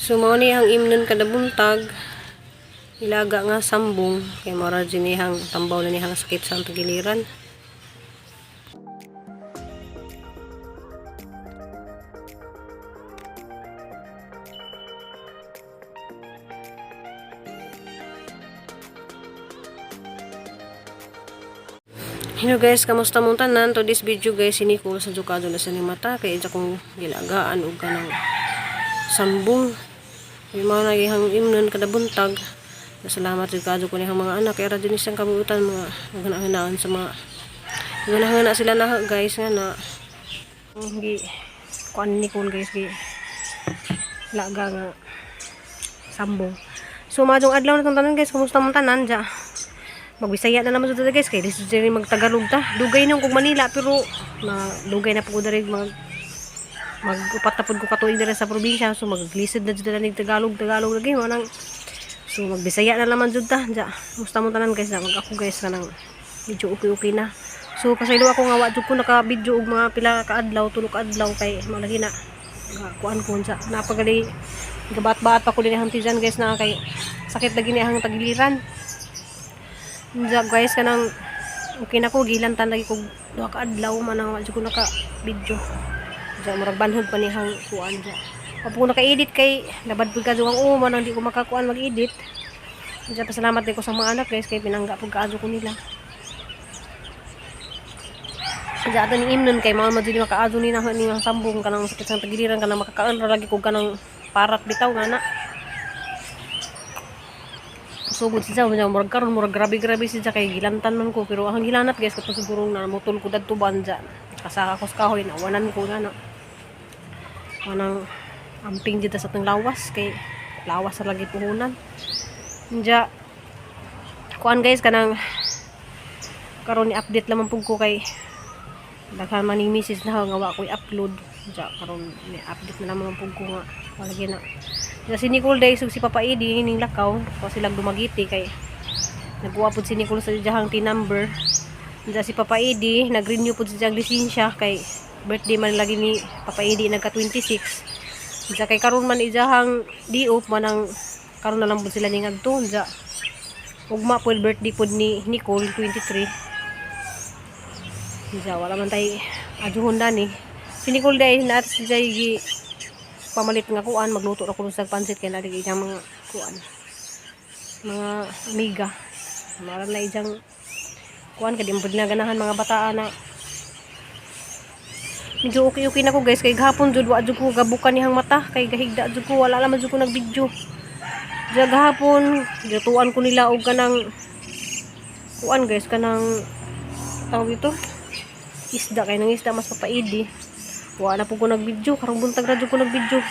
So mao ni ang imnon kada buntag. Ilaga nga sambong kay mao ra jud niyang tambaw na niyang sakit sa tagiliran. Hello guys, kamusta mong tanan? To this video guys, sinikul sa jukado na sa ni mata kay ija kong gilagaan og kanang sambong. Kay mao na gihang imnon kada buntag. Salamat jud kaadto ko niyang mga anak kay ra jud ni siyang kabuutan mga ganahanaan sa mga ganahana sila na guys nga na gi kuan ni Nicole guys, gi laga nga sambong. So maayong adlaw na tong tanan guys, kumusta mong tanan dya? Magbisaya na naman jud guys kay lisod diri magtagalog ta. Dugay nung kog Manila pero na dugay na pud ko diri, mag mag upat na pud ko katuig diri sa probinsya, so maglisod na jud na nig Tagalog Tagalog lagi mo nang, so magbisaya na naman jud ta dya. Kumusta mo tanan guys? Mag ako guys kanang medyo okay okay na. So pasaylo ako nga wa jud ko naka video og mga pila ka adlaw, tulo ka adlaw, kay mao lagi na nga kuan ko unsa napagali gabat-baat pa ko dinhi hantijan guys na kay sakit lagi ni ang tagiliran. Unsa guys, kanang okay na ko, gilantan lagi kog duha ka adlaw man ang wa jud ko naka video. Diya murag banhod pa niyang kuan diya. Wa ko naka-edit kay nabad pud kadto ang umo man ang di ko makakuan mag-edit. Diya pasalamat din ko sa mga anak guys kay pinangga pud kaadto ko nila. Diya ato ni imnon kay mao man jud makaadto ni na ni ang sambong kanang sakit sa tagiliran, kanang makakaon ra lagi kog kanang parat bitaw nga na. Sugod siya niya murag karon murag grabe grabe siya kay gilantan man ko, pero ang gilanat guys kato siguro na mutol ko dadto banja kasaka ko sa kahoy na wanan ko nga na manang amping dito sa atong lawas kay lawas ra lagi puhunan. Diya kuan guys, kanang karon ni update lamang pug ko kay daghan man ning message na nga wa ko i-upload. Diya karon ni update na lamang pug ko nga wala gyud na. Diya si Nicole day ug si Papa Edi ning lakaw ko sila Dumagiti kay nagkuha pud si Nicole sa iyang T-number. Diya si Papa Edi nag-renew pud sa iyang lisensya kay birthday man lagi ni Papa Edi, nagka 26. Diya kay karon man iyahang day off man ang karon na lang pud sila ning adto. Diya ugma pud birthday pud ni Nicole, 23. Diya wala man tay aduhon dani. Si Nicole day na si Jay gi pamalit nga kuan, magluto ra ko sa pansit kay lagi iyang mga kuan mga amiga maram na iyang kuan kay di mo pud na ganahan mga bataan na. Medyo okay okay na ko guys kay gahapon jud wa jud ko gabukan niyang mata kay gahigda jud ko, wala naman jud ko nag-video. Diya gahapon gituan ko nila og kanang kuan guys, kanang tawag ito isda kay nang isda mas papaidi. Wa na po ko nag-video. Karong buntag ra jud ko nag-video.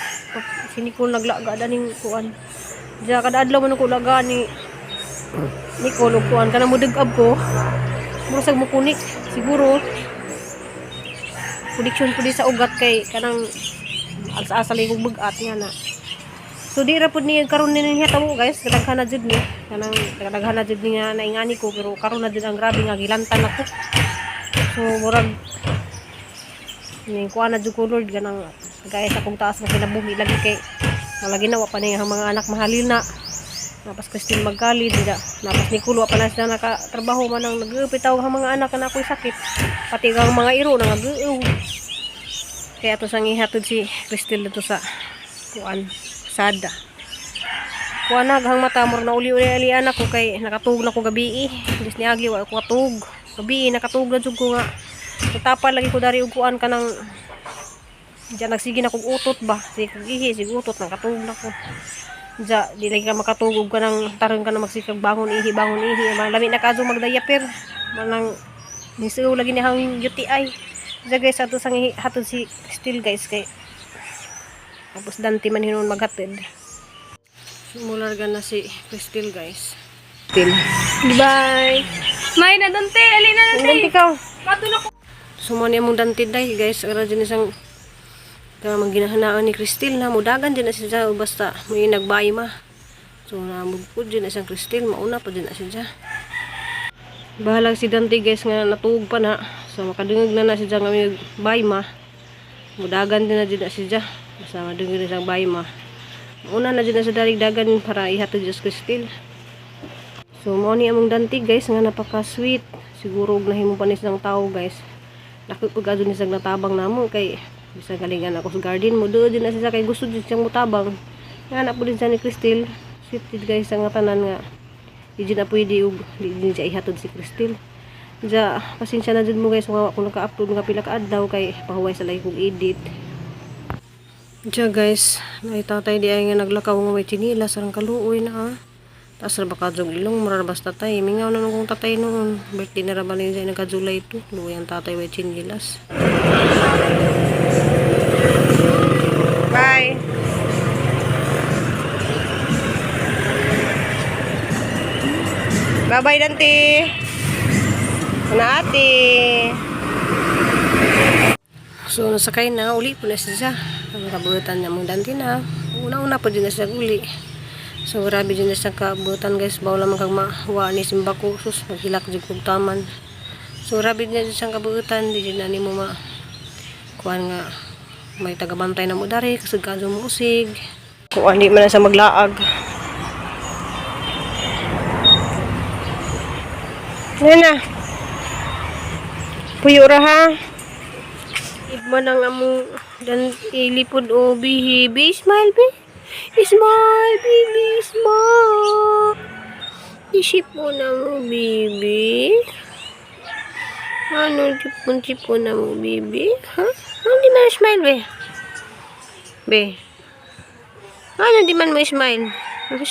Si Nicole naglaga daning kuan. Diya kada adlaw man ko laga ni Nicole og kuan kanang mudugab ko. Murag mo kunik siguro. Connection ko di sa ugat kay kanang asa-asa lang kog bugat nga na. So di ra pud ni karon ni niya tamo guys, kadaghan na jud ni. Kanang kadaghan na jud ni nga naingani ko pero karon na jud ang grabe nga gilantan ako. So murag ning kuan na jud ko Lord, ganang gaya sa kong taas nga kinabuhi lagi kay malagi na wa pa ni ang mga anak mahalil na napas Christine magkali dira napas ni Kulo pa na sila nakatrabaho man ang nag-upitaw ang mga anak na ako'y sakit, pati ang mga iro na nag kaya ato sang ihatod si Christine dito sa kuan sada kuan na gahang mata mo na uli-uli ali anak ko kay nakatug na ko gabi. Dis ni agi wa ko katug gabi, nakatug na jud ko nga natapal lagi ko dari og kuan kanang diyan nagsige na kog utot ba, sige kog ihi, sige utot, nakatug na ko. Diya di lagi ka makatugog ka ng tarong ka na magsikag bangon ihi malami na kaso magdiaper manang nisuo lagi ni hang UTI. Diya guys, ato sang hatod si still guys kay tapos Dante man hinon maghatid. Sumularga na si Crystal guys. Still. Bye. May na Dante, alin na Dante. Dante ka. Mato na ko. Sumo niya mong Dante day guys. Ara dyan isang kaya ginahanaan ni Cristel na mudagan dyan na siya basta may nagbay ma. So namugpud dyan na siyang Cristel, mauna pa dyan na siya. Bahalag si Dante guys nga natuog pa na. So makadungog na na siya nga may bay ma. Mudagan din na dyan na siya. Basta madungog na siyang bay ma. Una na jud na sa dalig dagan para ihatod jud sa Crystal. So mao ni among Dante, guys, nga napaka sweet. Siguro og nahimo pa ni siyang tao, guys. Dako pag adto ni siyang natabang namo kay bisag galingan ako sa garden mo doon din na siya kay gusto din siyang mutabang. Nga na po din siya ni Crystal. Sweet jud guys ang tanan nga di jud na pwede og di din siya ihatod si Crystal. Ja, pasensya na jud mo, guys, kung wa ko naka-upload nga pila ka adlaw kay pahuway sa lagi kong edit. Ja guys, naay tatay di ay nga naglakaw nga may tsinilas sarang kaluoy na ah. Taas ra ba ka jog ilong mura ra bas tatay. Mingaw na nung kong tatay noon. Birthday na ra ba niya nagka July 2. Luoy ang tatay way tsinilas. Bye. Bye-bye, Dante. Na ate. So, nasakay na, uli po na siya. Ang kabutan niya mong Dante na. Una-una po din na siya uli. So, grabe din na siya kabutan, guys. Bawal naman kag mahuwa ni simbako. Sus, maghilak jud kog taman. So, grabe din na siyang kabutan. Di din na nimo ma kuan nga may tagabantay na mo dari kasi kadyo mo usig. Kuan di man na siya maglaag. Yan na. Puyo ra ha. Iba nang among dan ilipod o bihi. Be, smile be. Smile, baby, smile. Isip mo na mo, baby. Ano, tipon-tipon na mo, baby? Ha? Ano di man smile, be? Be. Ano di man mo smile? Ayun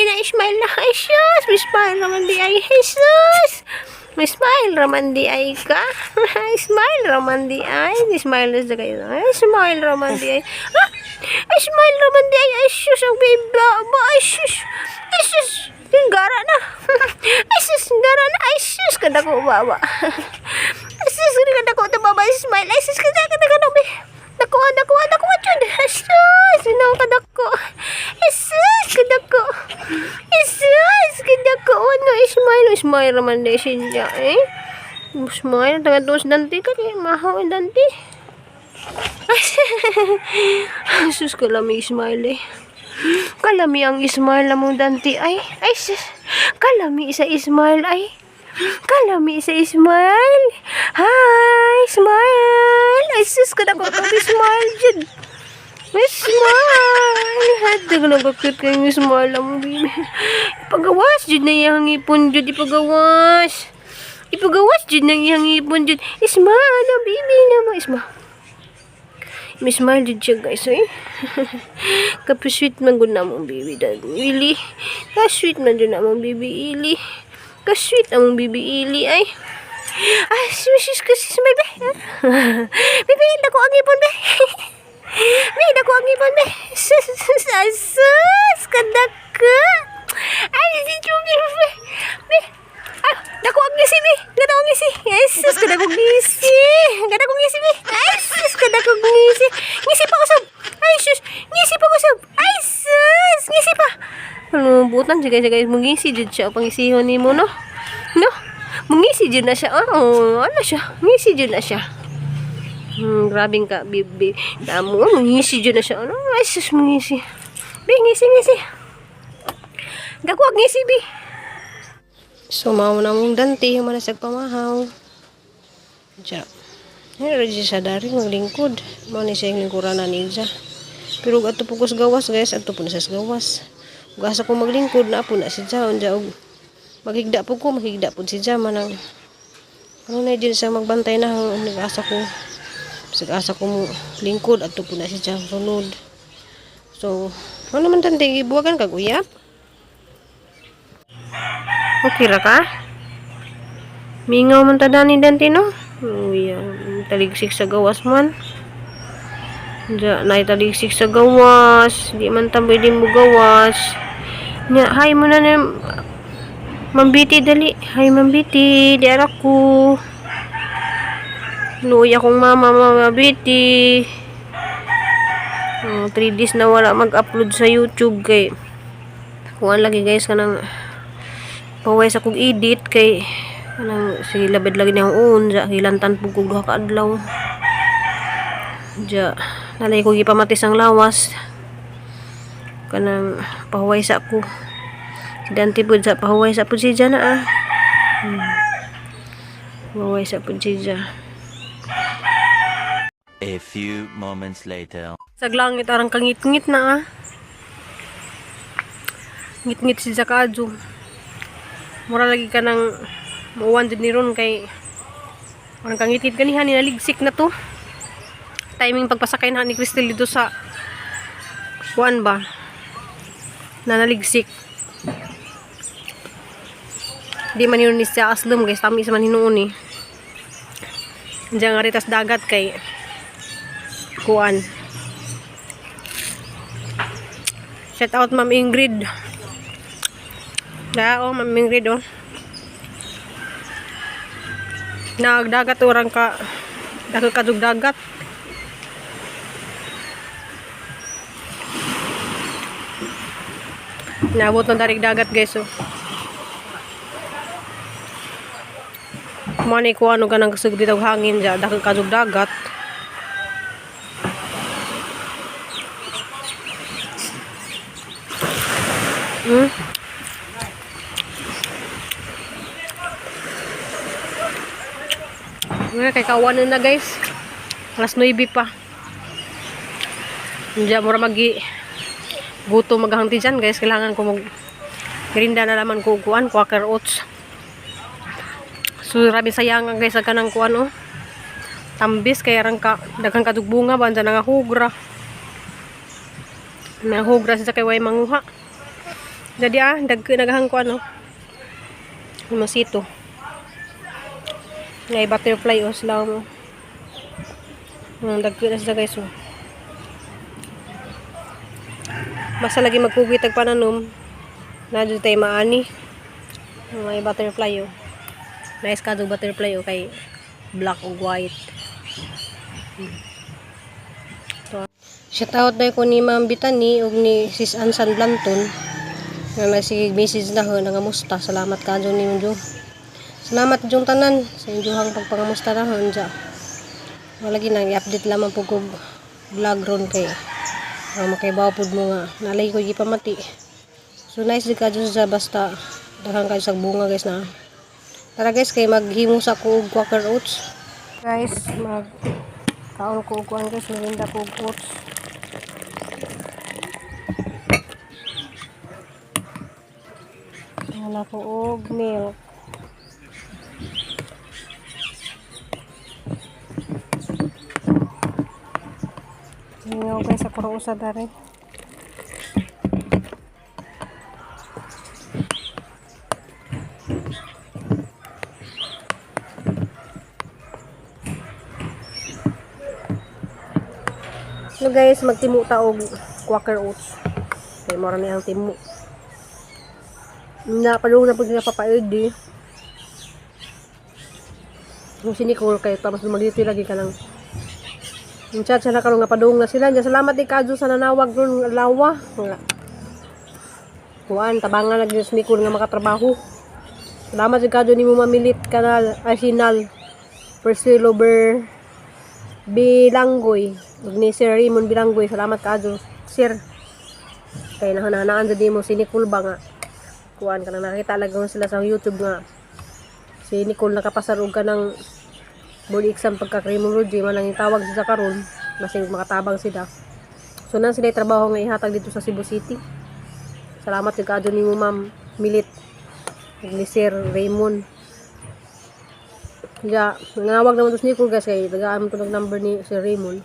na, smile na. Ay, sus! May smile raman di ay. Jesus! May smile raman di ay ka. Smile raman di ay. Smile na siya kayo. Ay, smile raman di ay. Ah! Ay, smile raman di ay. Ay, sus! Ang baby. Ba, ay, sus! Ay, sus! Gara na. Ay, sus! Gara na. Ay, sus! Kadako baba. Ay, sus! Kadako ito baba. Smile. Ay, sus! Kadako, kadako, be. Dako, dako, dako, jud. Jesus, sino ka dako? Jesus, kadako. Jesus, kadako. Ano, smile, smile raman di siya eh. Smile, taga dos Dante ka kay mahaw ang Dante. Ay, sus, kalami smile eh. Kalami ang smile mo, Dante. Ay, ay, sus. Kalami isa smile ay. Kalami isa smile. Hi, smile. Ay, sus, kadako to smile jud. May smile. Hadda ka nagka-cute kayong smile mo, baby. Ipagawas jud na iyang ngipon jud. Ipagawas. Ipagawas jud na iyang ngipon jud. Smile, oh, baby naman. Smile. May smile jud siya, guys, eh. Ka-sweet man gud na mong baby dad. Ili. Ka-sweet man jud na mong baby Ili. Ka-sweet among baby Ili ay. Ay, sus, sus, smile be. Baby, dako ang ngipon be. Be, dako ang ngipon be. Sus, sus, ay, sus, kadako. Ay, si Chumi, be. Be. Ay, dako ang ngisi, be. Dako ang ngisi. Ay, sus, kadako ngisi. Kadako ngisi, be. Ay, sus, kadako ngisi. Ngisi pa usab. Ay, sus, ngisi pa usab. Ay, sus, ngisi pa. Ano, butan siya guys, guys, mungisi jud siya pangisihon nimo no. No? Mungisi jud na siya. Oh, ano siya? Ngisi jud na siya. Grabing ka, bibi. Damo, mungisi jud na siya. Ano? Ay, sus, mungisi. Bi, ngisi, ngisi. Dako ngisi, bi. So, mao na mong Dante, human na sa pamahaw. Diya. Ay, ready siya dari, maglingkod. Mao ni siya yung lingkuran na niya. Pero ato po ko sa gawas, guys. Ato po na siya sa gawas. Ug asa ko maglingkod na po na si Ja. Unja, og maghigda po ko, maghigda po si Ja. Manang, ano na din siya magbantay na ang nag-asa ko. Bisag asa ko mo lingkod ato po na si Ja sunod. So, ano man tante, ibuwagan kag uyap? Okay ra ka? Mingaw man ta dani Dante no? Uy, taligsik sa gawas man. Diya, nay taligsik sa gawas. Di man ta pwede mo gawas. Nya, hi mo na na. Mambiti, dali. Hi, Mambiti. Di ara ko. Luoy akong mama, Mama Biti. Oh, 3 days na wala mag-upload sa YouTube kay kuan lagi, guys, kanang paway sa kog edit kay kanang sige labad lagi niyang uon ja hilantan pug kog duha ka adlaw ja. Nalay ko gipamatis ang lawas. Kanang pahuway sa ko. Si Dante pud sa pahuway sa pud siya na ah. Pahuway sa pud siya. A few moments later. Sa langit arang kangit-ngit na ah. Ngit-ngit si Zakadjo. Mura lagi ka ng muuwan dyan ni Ron kay arang kangit-ngit ganihan naligsik na to. Timing pagpasakay na ni Crystal dito sa kuan ba na naligsik. Di man yun ni siya aslom guys, tamis man hinuon eh. Diyan nga ritas dagat kay kuan. Shout out Ma'am Ingrid. Da oh Ma'am Ingrid oh. Nagdagat orang ka dagat kadug dagat. Naabot ng darig dagat guys oh. Mani ko ano ganang kasugdi og hangin ja dagat kadug dagat. Nga kay kawanan na guys. Alas 9 pa. Diyan mura magi gutom maghangti dyan guys. Kailangan ko mag merinda na naman ko kuan Quaker Oats. So grabe sayang guys sa kanang kuan oh. Tambis kay rang ka daghang kadug bunga ba andyan nga hugra. Nahugra siya kay way manguha. Jadi ah dag naghang kuan oh. Masito. Ngay butterfly oh sila mo. Dagko na sila guys oh. Basta lagi magkugit tag pananom. Na jud tay maani. May butterfly oh. Nice ka butterfly oh kay black ug white. Shout out na ko ni Ma'am Bitani ug ni Sis Ann San Blanton. Nga nagsige message na ho nangamusta. Salamat kaadyo ninyo. Salamat jung tanan sa inyong pagpangamusta na ho unja. Wala lagi nang i-update lamang po kog vlog ron kay makaibaw pud mo nga nalay ko gipamati. So nice di kadyo sa basta daghang kayo sa bunga guys na. Tara guys kay maghimo sa ko og Quaker Oats. Guys, mag kaon ko og kuan guys, merinda ko og oats. Wala ko og milk. Hingaw guys sa kurusa dari. So guys, magtimu ta og Quaker Oats. Kay mora ni ang timu. Na padung na pud nga papaid di. Kung si Nicole kay tapos lumagiti lagi ka ng yung chat siya na karon nga padung na sila. Diyan, salamat di kadyo sa nanawag ron lawa. Nga. Kuan tabangan lagi si Nicole nga makatrabaho. Salamat di kadyo nimo mamilit kanal Arsenal. Priscilla Ber Bilanggoy. Ug ni Sir Raymond Bilanggoy, salamat kadyo sir. Kay nahanaan jud nimo si Nicole ba nga. Kuan ka na nakita lang ko sila sa YouTube nga si Nicole nakapasar og kanang board exam pagka criminology man ang tawag sila karon masing makatabang sila. So na sila trabaho nga ihatag dito sa Cebu City. Salamat kay kadyo nimo Ma'am Milit ug ni Sir Raymond. Ya, nangawag naman to si Nicole guys kay tagaan mo to ng number ni Sir Raymond.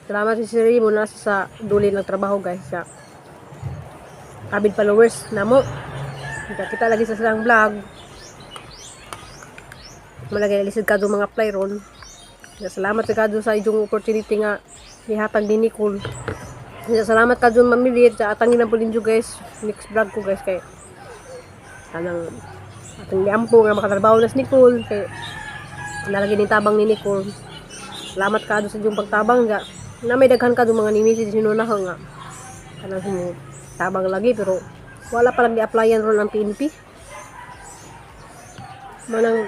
Salamat si Sir Raymond nasa sa duli ng trabaho guys. Ya. Avid followers namo. Kita kita lagi sa silang vlog. Malagay lisod ka mga apply ron. Ya, salamat sa kadyo sa iyong opportunity nga ihatag ni Nicole. Ya, salamat kadyo mamilit. Sa atangin na po ninyo guys. Next vlog ko guys kay kanang atong liampo nga makatrabaho na si Nicole kay nalagi ni tabang ni Nicole. Salamat kadyo sa iyong pagtabang ga. Na may daghan kadyo mga ni-message na nga kanang himo tabang lagi pero wala pa lang di-applyan ron ang PNP. Manang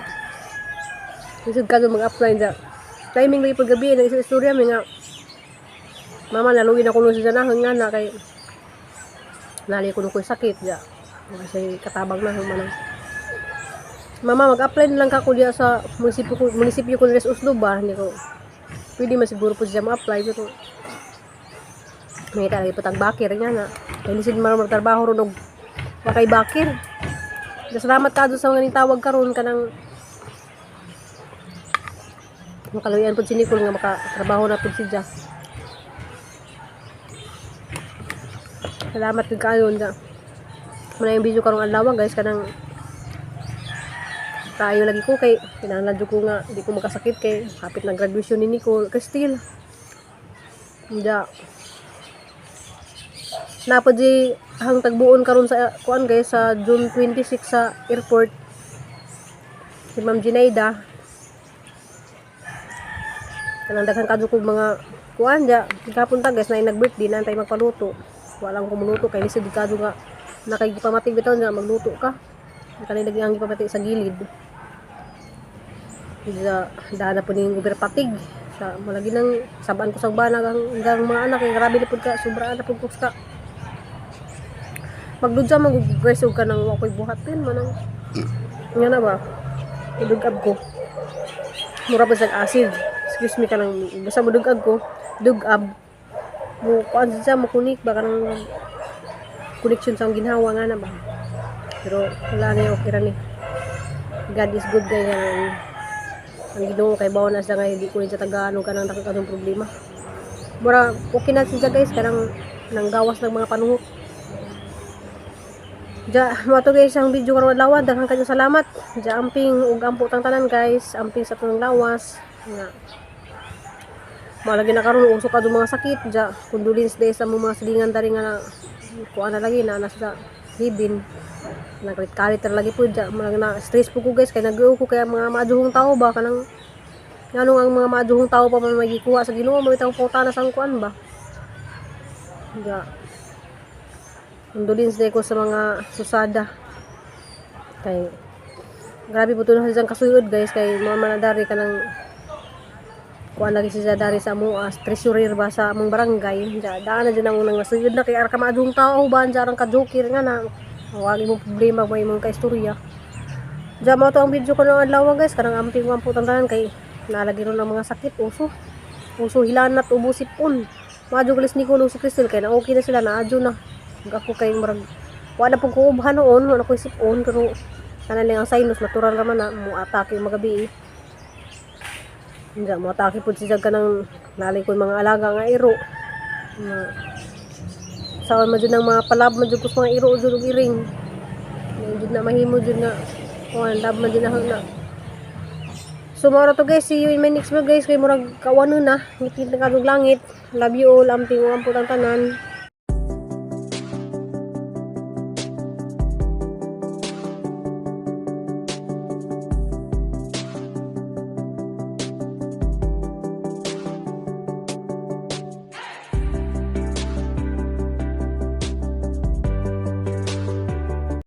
lisod ka mag-apply dya. Timing lagi pag gabi nang istorya mi nga mama, nalugi na kuno siya nahon nga na kay nali kuno ko'y sakit ja. Kasi katabang na man. Mama, mag-apply na lang ka ko diya sa munisipyo ko diri sa Oslo ba? Hindi ko pwede man siguro po siya ma-apply, pero may lagi patag bakir nga na. Kay lisod man magtrabaho ron og wakay bakir. Salamat ka sa mga nitawag karon kanang makaluyan po si Nicole nga makatrabaho na po si Jack. Salamat kag kayo nga. Muna yung video karong adlaw, guys, kanang tayo lagi ko kay kinahanglan jud ko nga di ko makasakit kay hapit na graduation ni Nicole Castile. Ja. Napod di hang tagbuon karon sa kuan, guys, sa June 26 sa airport si Ma'am Ginaida. Kanang daghan kadto kog mga kuan ja gapon ta, guys, na nag-birthday na antay magpaluto. Wala ko muluto kay lisod kadto nga nakagipamatig bitaw nga magluto ka. Kanay lagi ang gipamati sa gilid. Ja, daan na po ning patig sa malagi nang sabaan ko sa banag ang hanggang mga anak kay grabe na pud ka, sobra na pud ko ka magludya mag, guys, og kanang wa ko'y buhatin manang nga na ba dugab ko, mura pa sa acid, excuse me, kanang basta mo dugag ko dugab mo kuan siya mo kunik ba, kanang connection sa akong ginhawa nga na ba, pero wala na, okay ra ni. God is good, guys. Ang Ginoo kay bawo na siya nga hindi ko ni siya tagaan og kanang dako kanang problema. Mura okay na siya, guys, kanang nang gawas ng mga panuhot. Ja, mao to, guys, ang video karong adlaw. Daghang kayo salamat. Ja, amping ug ampo tang tanan, guys. Amping sa atong lawas nga mao lagi na karon uso ka mga sakit. Ja, condolence day sa mga silingan dari nga na kuan na lagi na nasa libin. Nagkalit-kalit ra lagi po ja. Mga na stress po ko, guys, kay nag ko kaya mga maaduhong tao ba, kanang nganong ang mga maaduhong tao pa man magikuha sa Ginoo, mo bitang pangutana sa kuan ba. Ja. Condolence day ko sa mga susada. Kay grabe po to na siyang kasuyod, guys, kay mga manadari kanang kuan lagi siya dari sa amo as treasurer ba sa among barangay. Ja, daan na dyan ang unang nasuyod na kay ara ka maadhong tao ba, dyan arang ka joker nga na wag imong problema mo imong kaistorya. Ja, mao to ang video ko ng adlaw, guys, kanang amping po tanan kay nalagi ron ang mga sakit, uso. Uso hilanat, ubo, sipon. Maadyo galis ni Kulo si Crystal kay na okay na sila, naadyo na. Ug ako kay murag wala pong kuubhan noon, wala ko sipon, pero kana lang ang sinus, natural raman na mo atake magabi eh. Hindi mo atake pud siya kanang nalay ko mga alaga nga iro. Na saon man jud ang mga palab man jud ko sa mga iro jud ug iring. Yung jud na mahimo jud nga kuan lab man jud na na. So mao ra to, guys, see you in my next vlog, guys, kay murag kawano na, ngiti na kadug langit. Love you all, amping ug ampo tang tanan.